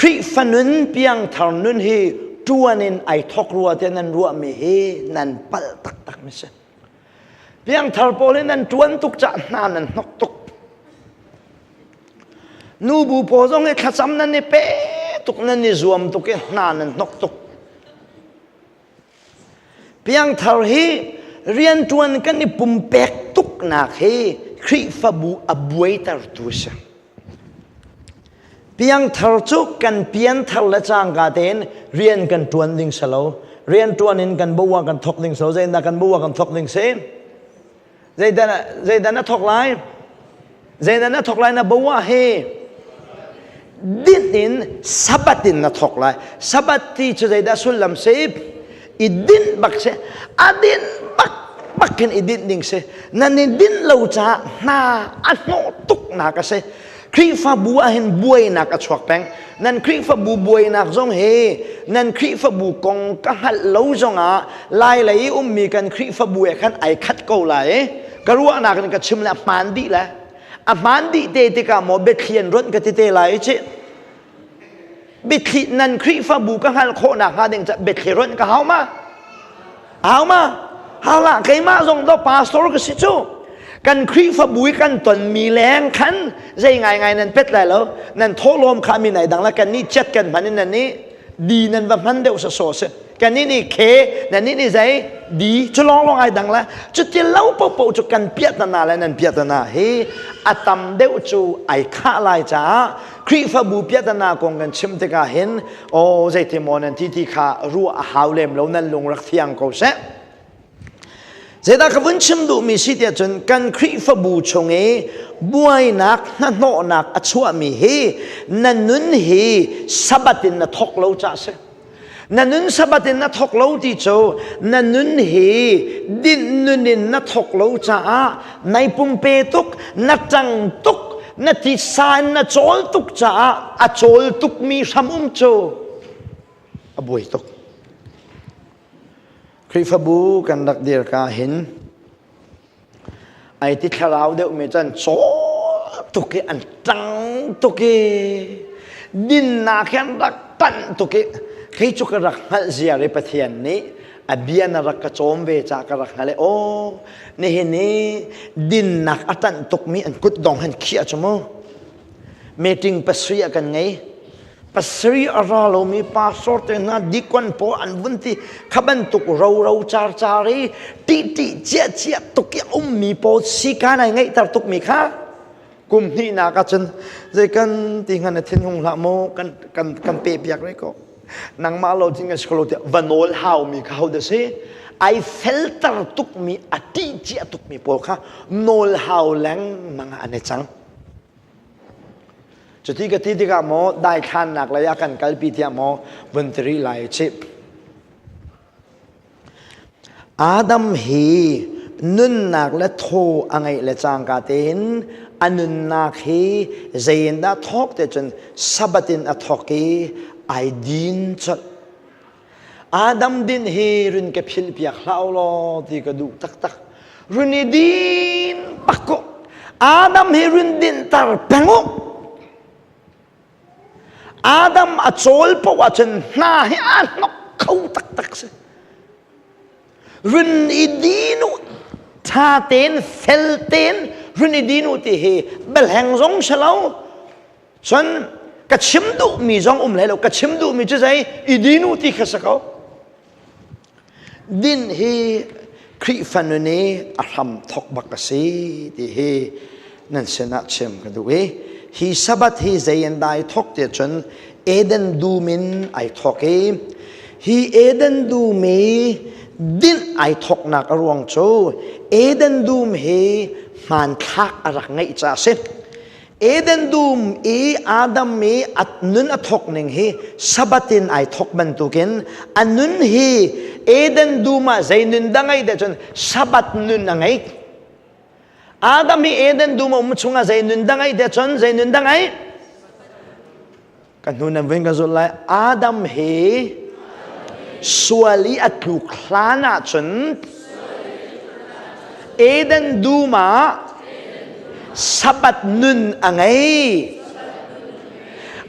Khrihfa nun piangthar nun hi ṭuan in ai thawk rua tiah nan ruahmi hi nan palh taktak mi si. Piangthar pawl hi nan ṭuan tuk cah hna nan hnok tuk. Nubu pawl zong hi thlacam nan i pe tuk nan i zuam tuk i hna nan hnok tuk. Piangthar hi rianṭuan kan i pumpek tuknak hi Khrihfabu a buaitertu a si. Piangthar cu kan pianthar le cangka tein rian kan ṭuan ding si lo. Rian ṭuan in kan bua kan thawk ding si lo. Zeidah kan bua kan thawk ding si? Zeidah zeidah na thawk lai? Zeidah na thawk lai na bua hi? Dinh in Sabbath in na thawk lai. Sabbath ti cu zeidah sullam si? I dinh bak si. A dinh bak bak in i dinh ding si. Nan i dinh lo caah hna a hnawh tuknak a si. Khrihfabu ah hin buainak a chuak peng. Nan Khrihfabu buainak zong hi nan Khrihfabu kong ka hngalh lo zongah Lai lei i ummi kan Khrihfabu he khan ai khat ko lai i ka ruahnak in ka chim le a hmaan dih le a hmaan dih te tikah maw biathli an ronh ka ti te lai ci biathli nan Khrihfabu ka hngalh khawh nakhnga ding ca biathli ronh ka hau ma hau ma hau lah keimah zong do pastor ka si cu kan Khrihfabu i kan tonmi leng khan zei ngaingai nan pet lai lo nan thawhlawm kha mi nai dang la kan nih chet kan hman in nan nih di nan va hman deuh sa so si kan nih nih khe nan nih nih zei di cu long long ai dang la cu ti lo po po cu kan piat na le nan piat na hi a tam deuh cu ai khah lai caah Khrihfabu piahtana kong kan chim tikah hin aw zeiti maw nan ti ti kha ruah a hau lem lo nan lung rak thiang ko seh. Zeidah ka vun chim duhmi si tiah cun kan Khrihfabu chung i buainak hnahnawhnak a chuahmi hi na nun hi Sabbath in na thawk lo cah si. Na nun Sabbath in na thawk lo ti cu na nun hi dinh nun in na thawk lo caah nai pumpe tuk, na ṭang tuk, na titsa in na cawl tuk caah a cawl tukmi hram um cu a buai tuk. Khrihfabu kan rak dir ka hin ai ti thlarau deuhmi cu an cawl tuk i an ṭang tuk i dinnak hi an rak tanh tuk i kei cu ka rak hngalh ziar i Pathian nih a bia na rak ka cawm ve ca ka rak hngalh i aw nihin i dinnak a ṭanh tukmi an kutdong han khiah cu mu meeting pasarih ah kan ngei Pasarih a ra lomi pastor te hna dikon pawl an vun ti kha bantuk roro car car i ṭih ṭih cia cia tuk i a ummi pawl sika nai ngeihter tukmi kha kum hnihnak ahcun zei kan ti hnga na thinhung hlah maw kan kan kan pe piak rih ko nangmah lo cin kan si ko lo tiah va nawl haumi kha ho dah si ai felter tukmi a ṭih cia tukmi pawl kha nawl hau lengmang ah an i cang Cuti ka ti tikah maw daithlannak lei ah kan kalpi tiah maw vun ti rih lai chih. Adam hi nunnak le thaw a ngeih le cangka tein a nunnak hi zei in dah thawk te cun Sabbath in a thawk i ai din colh. Adam din hi run ka philh piak hlah u law ti ka duh taktak. Run i din bak ko. Adam hi run dinter peng u. Adam a cawl paoh ahcun hna hi aa hnok kho taktak si. Run i din u. Tha tein, fel tein run i din u ti hi belheng zong si lo. Cun ka chim duhmi zong um hlei lo. Ka chim duhmi cu zei i din u ti kha si ko. Din hi Khrihfa nun i a hram thok bak a si ti hi nan sinah chim ka duh i hi Sabbath hi zei in dah ai thok ti cun Eden dum in ai thok i hi Eden dum i dinh ai thoknak a ruang cu Eden dum hi hmanthlak a rak ngeih caah a si. Eden dum i Adam i a nun a thawk ning hi Sabbath in ai thawk bantukin a nun hi Eden dum ah zei nun dah ngei deh cun Sabbath nun a ngei. Adam hi Eden dum a um chungah zei nun dah ngei deh cun zei nun dah ngei? Ka hnu nan vun ka zulh lai. Adam hi sual i a tluk hlan ahcun Eden dum ah Sabbath nun a ngei.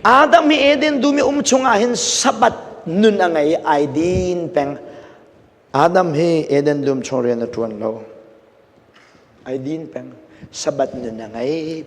Adam hi Eden dum i um chungah hin Sabbath nun a ngei ai din peng. Adam hi Eden dum chung rian a ṭuan lo. Ai din peng. Sabbath nun a ngei.